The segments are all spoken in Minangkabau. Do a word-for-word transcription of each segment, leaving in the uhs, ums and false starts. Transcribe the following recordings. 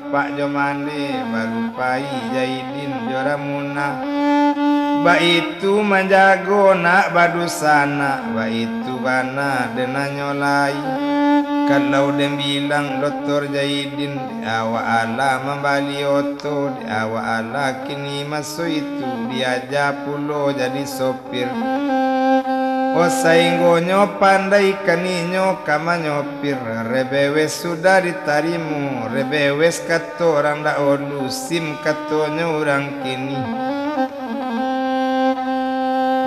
Pak jo mande, baru pai Zaidin jo Ramuna. Baitu manjago nak badunsanak, baitu bana den nanyo lai. Kalau den bilang Doktor Zaidin, dek awak alah mambali oto, dek awak alah kini maso itu, diaja pulo jadi sopir. Oh, sainggonyo pandai kan inyo ka manyopir, rebewes sudah ditarimo, rebewes kato urang dahulu, sim katonyo urang kini.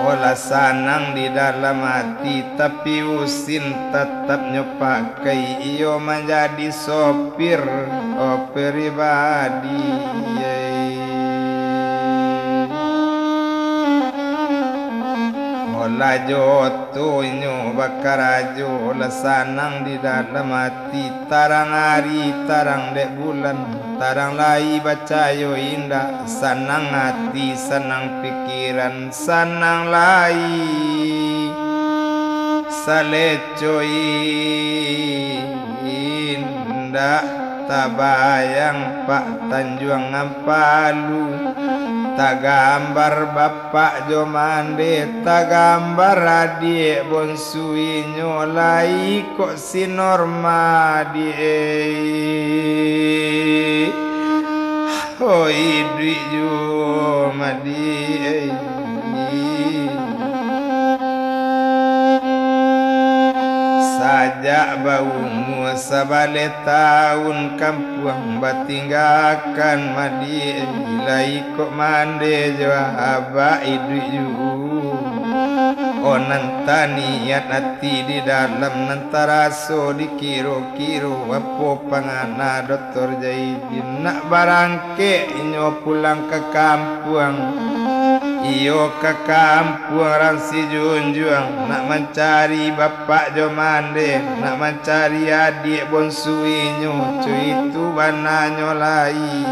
Oh, lah sanang di dalam ati, tapi usin tatap nyo pakai, iyo manjadi sopir, oh, pribadi. Molah jo oto inyo bakarajo, lah sanang di dalam ati, tarang ari, tarang dek bulan, tarang lai bacayo indak, sanang ati, sanang pikiran, sanang lai saleco indak. Tabayang Pak Tanjuang Ampalu, tagambar bapak jo mande, tagambar adiak bonsu inyo lai kok si Norma di ai. Oh, iduik juo madi ai. Sajak baumua sabaleh taun kampuang batinggakan madi ai, lai kok mande jo abak iduik juo. Oh, nan taniat ati di dalam, nan taraso dikiro-kiro, apo pangana Doktor Zaidin nak barangkek inyo pulang ka kampuang. Iyo ka kampuang rang si junjuang, nak mancari bapak jo mande, nak mancari adiak bonsu inyo, co itu bananyo lai.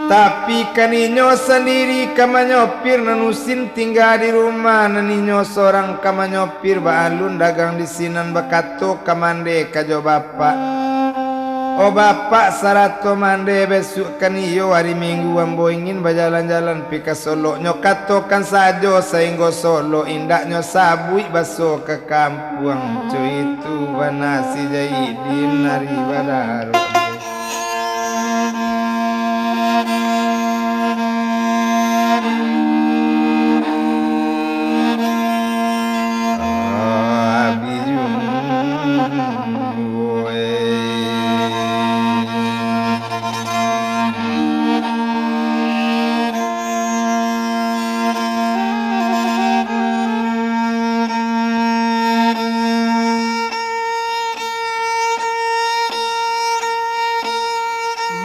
Tapi kan inyo sandiri ka manyopir, nan usin tingga di rumah, nan inyo sorang ka manyopir, baalun dagang di sinan, bakato ka mande ka jo bapak, "Oh bapak sarato mande, bisuak kan iyo ari Minggu, ambo ingin bajalan-jalan pi ka Solok." Nyo katokan sajo sainggo Solok, indaknyo sabuik baso ka kampuang, co itu bana si Zaidin ari badarok.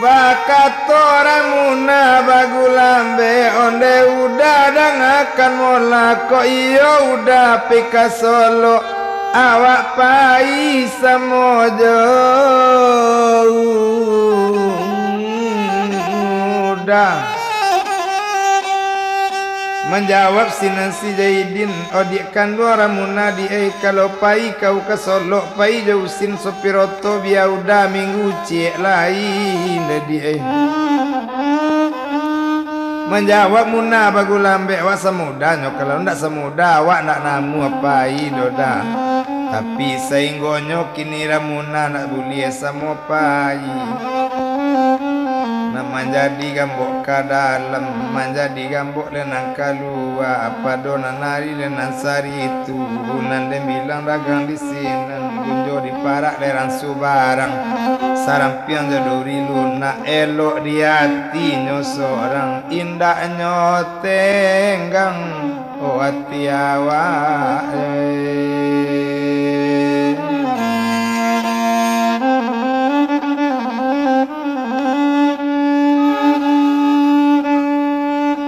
Bakato Ramuna bagulambek, onde Uda dangakan molah, kok iyo Uda pi ka Solok, awak pai samo jo Uda. Manjawab sinan si Zaidin, "Odiak kanduang Ramuna di ai, kalau pai kau ka Solok, pai jo usin sopir oto, bia Uda Minggu ciek lai di ai." Manjawab Muna bagulambek, "Awak samudanyo, kalau ndak samuda awak ndak namuah pai doh Da. Tapi sainggonyo kini Ramuna ndak buliah samo pai. Nak manjadi gambok ka dalam, manjadi gambok dek nan kalua, pado nan ari dek nan saritu, nan den bilang dagang di sinan, gunjo diparak dek rang subarang, sarampiang jo duri lunak, elok di atinyo sorang, indaknyo tenggang." Oh, ati awak, eh.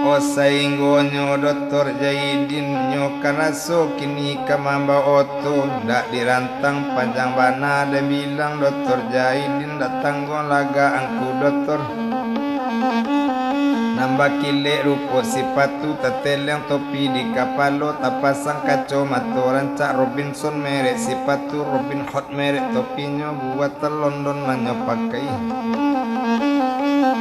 Oh, sainggonyo Doktor Zaidin nyo ka raso kini ka mambao oto, ndak dirantang panjang bana, den bilang Doktor Zaidin, ndak tangguang lagak angku Doktor. Nan bakilek rupo sipatu, tateleang topi di kapalo, tapasang kacomato rancak Robinson merek sipatu, Robin Hood merek topinyo, buatan London nan nyo pakai.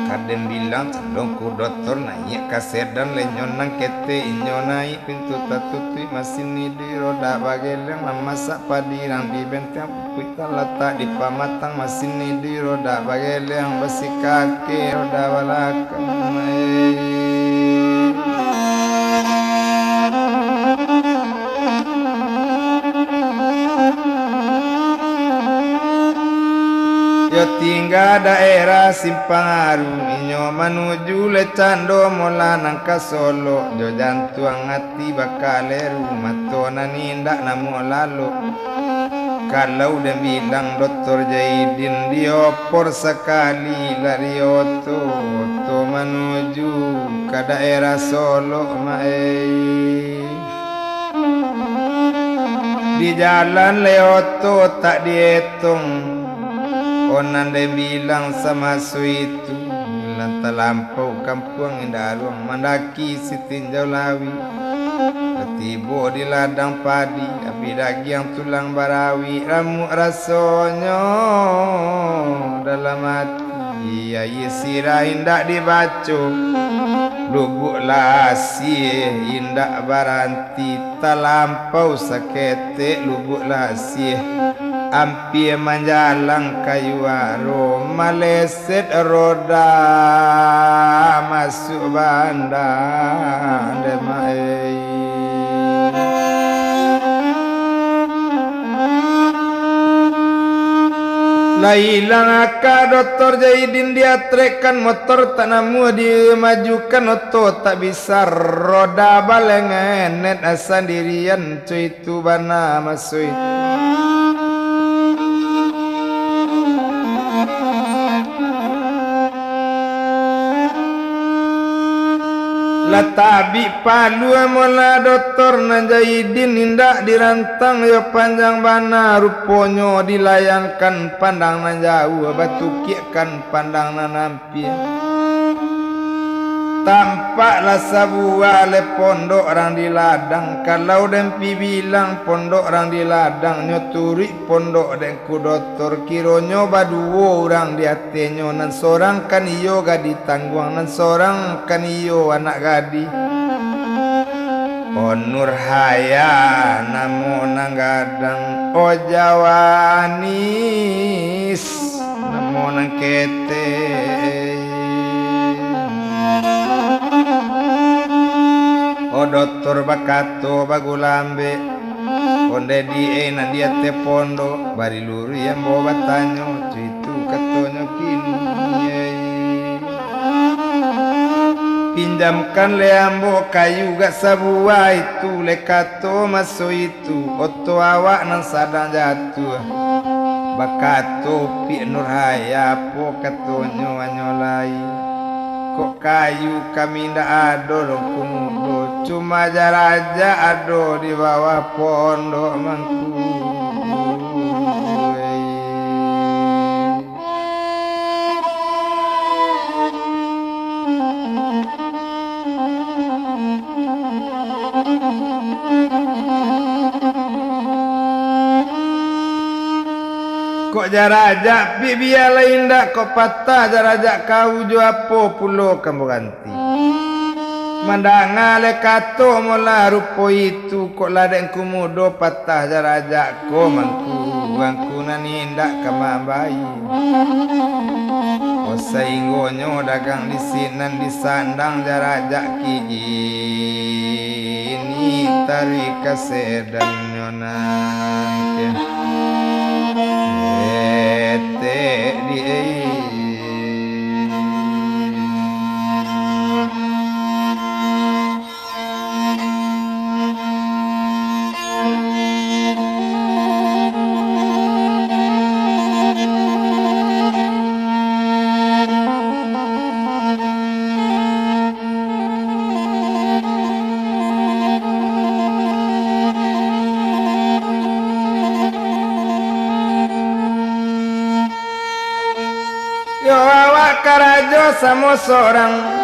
Ka den bilang, calonku dotor naiak ka sedan, lenyo nan ketek inyo naiak, pintu tatutuik, masin iduik roda bageleang, nan masak padi rang di benteng, pupuik talatak di pamatang, masin iduik roda bageleang, basi kaki roda balakang. Yo tingga daerah Simpang Aru, inyo manuju Lecando, molah nan ka Solok, jo jantuang ati bakaleru, mato nan indak namuah lalok. Kalau den bilang Doktor Jaidin, diopor sakali lari oto, oto manuju ka daerah Solok, maei. Di jalan le oto tak dietong, oh nan den bilang samaso itu, lah talampau kampuang Indak Aruang, mandaki Sitinjau Lawi. Lah tibo di ladang padi, abih dagiang tulang barawi, ramuak rasonyo dalam ati. Aia sirah indak dibaco, lubuak lasieh indak baranti, talampau saketek lubuak lasieh, ampia manjalang kayu aro, maleset roda masuak banda, demaei. Lah ilang aka Doktor Jaidin, diatrekkan motor tak namuah, dimajukan oto tak bisa, roda balengenet sandirian, cuy. Tu bana maso itu. Lah tabik palu amolah Doktor nan Jaidin, indak dirantang yo panjang bana, ruponyo dilayangkan pandang nan jauah, batukiakkan pandang nan ampia. Tampaklah sabuah le pondok rang di ladang. Kalau den pi bilang pondok rang di ladang, nyo turuik pondok den ku Doktor, kironyo baduo urang di atenyo, nan sorang kan iyo gadih tangguang, nan sorang kan iyo anak gadih. Oh Nurhaya namo nan gadang, oh Jawanis namo nan ketek. Oh Doktor bakato bagulambek, ondeh di e nan di ateh pondok, bari luruih ambo batanyo, cuitu katonyo kini. Pinjamkan le ambo kayu gak sabuah itu, le kato maso itu, oto awak nan sadang jatuah. Bakato Pik Nurhaya, apo katonyo anyo lai? Kok kayu kami ndak ado, Dongku Mudo, cuma jarajak ado di bawah pondok mangku. Kok jarajak, Pik, bialah indak, kok patah jarajak kau, jo apo pulo ka ambo ganti? Mandanga le kato molah rupo itu, kok lah Dengku Mudo patah jarajak ko mangku, angku nan indak ka mambayia. Oh, sainggonyo dagang di sinan disandang jarajak kini, taruih ka sedannyo nan ke etek di. Yo awak karajo samo sorang.